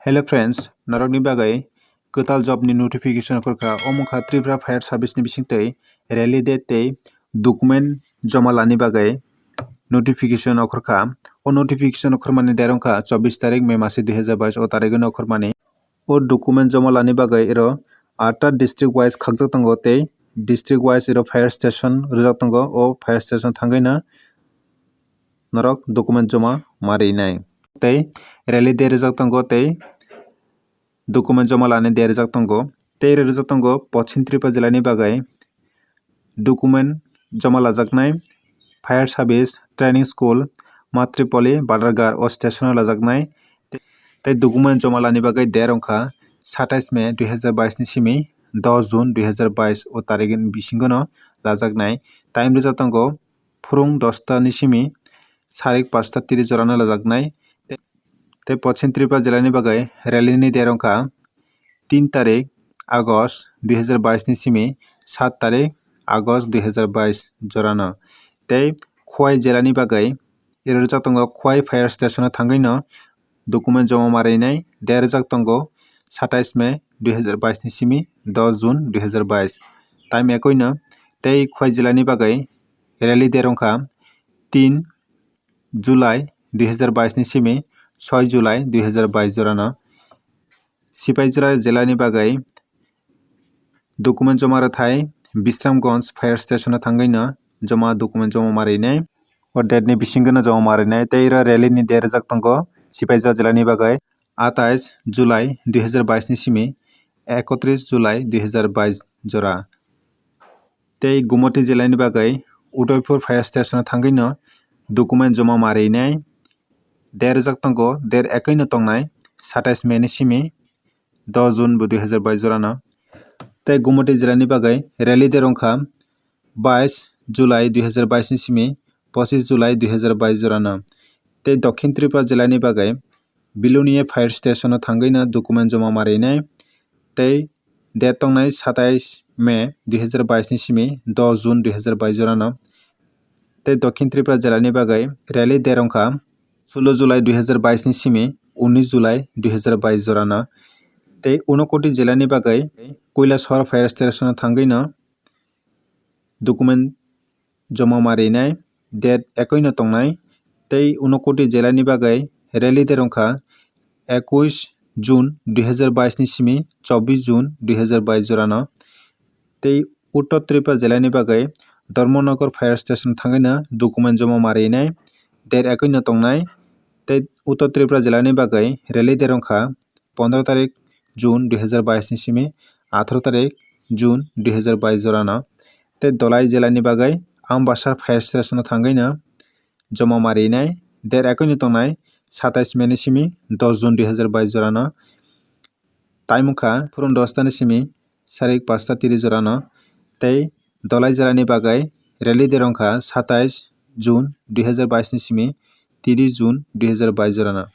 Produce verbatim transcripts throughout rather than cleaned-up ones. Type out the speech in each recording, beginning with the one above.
Hello friends, norokni bagwi kwtal job ni notification okhorkha, omo wngkha Tripura Fire Service ni bisingtwi rally date tei document joma lani bagwi notification okhorkha. O notification okhormani date wngkha chobbish tarik May masi dui hazar bais o tarigwino okhormani. O document joma lani bagwi ero atta district wise khakjak tongo tei district wise ero fire station rwjak tongo. O fire station thangwi no norok document joma ma rinai. Tei rally date rwjak tongo tei document joma lani date rwjak tongo. Tei rwjak tongo Poschim Tripura jila ni bagwi document joma lajaknai Fire Service Training School, Matripoli, Badargar o station o lajaknai. Tei document joma lani bagwi date wngkha satais May dui hazar bais ni simi dos June dui hazar bais o tarigini bisingo no lajaknai. Time rwjak tongo phurung dosta ni simi sarik pasta tiri jora no lajaknai. Tei Poschim Tripura jila ni bagwi rally ni date wngkha tin tarik August dui hazar bais ni simi sat tarik August dui hazar bais jora no. Tei Khowai jila ni bagwi ero rwjak tongo Khowai fire station o thangwi no document joma ma rinai. Date rwjak tongo satais May dui hazar bais ni simi dos June dui hazar bais. Time ekoi no. Tei Khowai jila ni bagwi rally date wngkha tin July dui hazar bais ni simi soi July dui hazar bais jora no. Sipaijora jila ni bagwi document joma rwthai Bisramganj fire station o thangwi no joma document joma ma rinai. O date ni bisingo no joma ma rinai. Tei oro rally ni date rwjak tongo Sipaijora jila ni bagwi atais July dui hazar bais ni simi ekotris July dui hazar bais jora. Tei Gumoti jila ni bagwi Udaipur fire station o thangwi no document joma ma rinai. Date rwjak tongo, date ekoi no tongnai satais May ni simi dos June bo dui hazar bais jora no. Tei Gumoti jila ni bagwi rally date wngkha bais July dui hazar bais ni simi pochis July dui hazar bais jora no. Tei Dokhin Tripura jila ni bagwi Bilonia fire station o thangwi no document joma ma rinai. Tei date tongnai satais May dui hazar bais ni simi dos June dui hazar bais jora no. Tei Dokhin Tripura jila ni bagwi rally date wngkha sulo July dui hazar bais ni simi unis July dui hazar bais jora no. Tei Unakoti jila ni bagwi Koilasor fire station o thangwi no document joma ma rinai, date ekoi no tongnai. Tei Unakoti jila ni bagwi rally date wngkha ekuis June dui hazar bais ni simi chobbish June dui hazar bais jora no. Tei Uttor Tripura jila ni bagwi Dharmanagar fire station thangwi no document joma ma rinai, date ekoi no tongnai. Tei Uttor Tripura jila ni bagwi rally date wngkha pondro tarik June dui hazar bais ni simi atharo tarik June dui hazar bais jora no. Tei Dhalai jila ni bagwi Ambassa fire station o thangwi no joma ma rinai, date ekoi no tongnai satais May ni simi dos June dui hazar bais jora no. Time wngkha phurung dosta ni simi sarik pasta tiri jora no. Tei Dhalai jila ni bagwi rally date wngkha satais June dui hazar bais ni simi tiri June dui hazar bais jora no.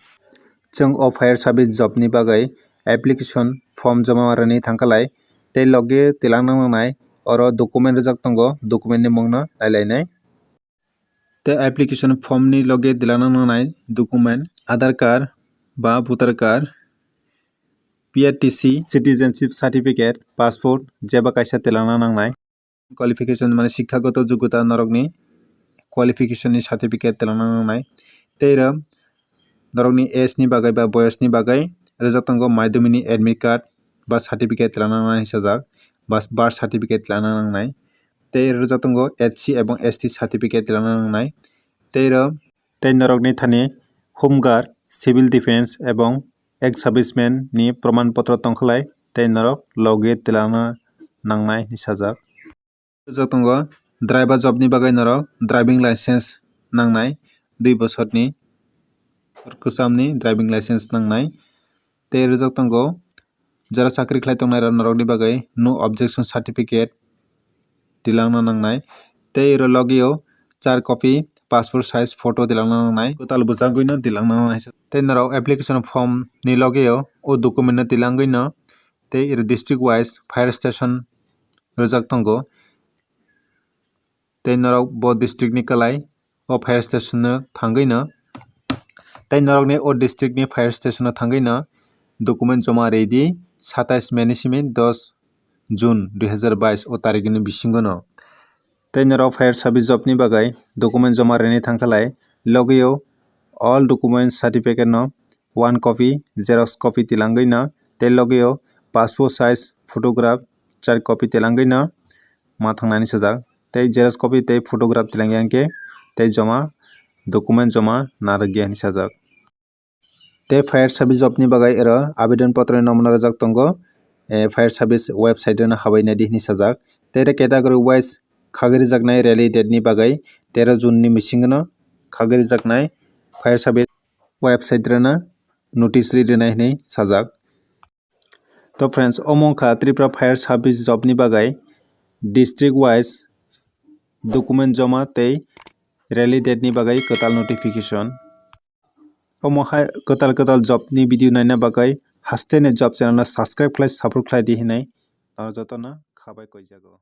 Chwng o fire service job ni bagwi application form joma rwni thangkhalai tei logi tilang nangnai, oro document rwjak tongo, document ni mung no nailainai. Tei application form ni logi tilang nangnai document Aadhaar card ba voter card, P R T C, citizenship certificate, passport jeba kaisa tilang nangnai. Qualification mane sikhagoto jogota norokni qualification ni certificate tilang nangnai. Tei oro norokni age ni bagwi ba boyos ni bagwi rwjak tongo madhyamik ni admit card ba certificate tilang nangnai hinwi sajak, ba birth certificate tilang nangnai. Tei rwjak tongo S C ebong S T certificate tilang nangnai. Tei oro tei norokni thani Home Guard, Civil Defence ebong ex serviceman ni proman potro tongkhalai tei norok logi tilang nangnai hinwi sajak. Rwjak tongo driver job ni bagwi norok driving license nangnai, dui bosorni kwchamni driving license nangnai. Tei rwjak tongo jora chakri khlai tongnai rok norokni bagwi no objection certificate tilangna nangnai. Tei oro logio char copy passport size photo tilangna nangnai, kwtal bwchagwino tilangna nangnai. Tei norok application form ni logio o document no tilangwino tei oro district wise fire station rwjak tongo. Tei norok bo district ni kwlai o fire station no thangwi no, tei norok ni o district ni fire station no thangwi no document joma ridi satais May ni simi dos June dui hazar bais o tarikni bisingo no. Tei norok fire service job ni bagwi document joma rwni thangkhalai logio all document certificate no one copy, xerox copy tilangwi no tei logio passport size photograph char copy tilangwi no ma thangnani sajak. Tei xerox copy tei photograph tilangya hwnkhe tei joma document joma narwkya hinwi sajak. Tei fire service job ni bagwi oro abedon potro ni nomna rwjak tongo, eh, fire service website rwno habai naidi hinwi sajak. Tei oro category wise khagwi rwjaknai rally date ni bagwi tero June ni bisingo no khagwi rwjaknai fire service website rwno notice ri rwnai hinwi sajak. To friends, omo wngkha Tripura fire service job ni bagwi district wise document joma tei rally date ni bagwi kwtal notification. Omo hai kwtal kwtal job ni video naina bagwi haste ni job channel no subscribe khlai support khlai di hinwi norok jotono khabai koijago.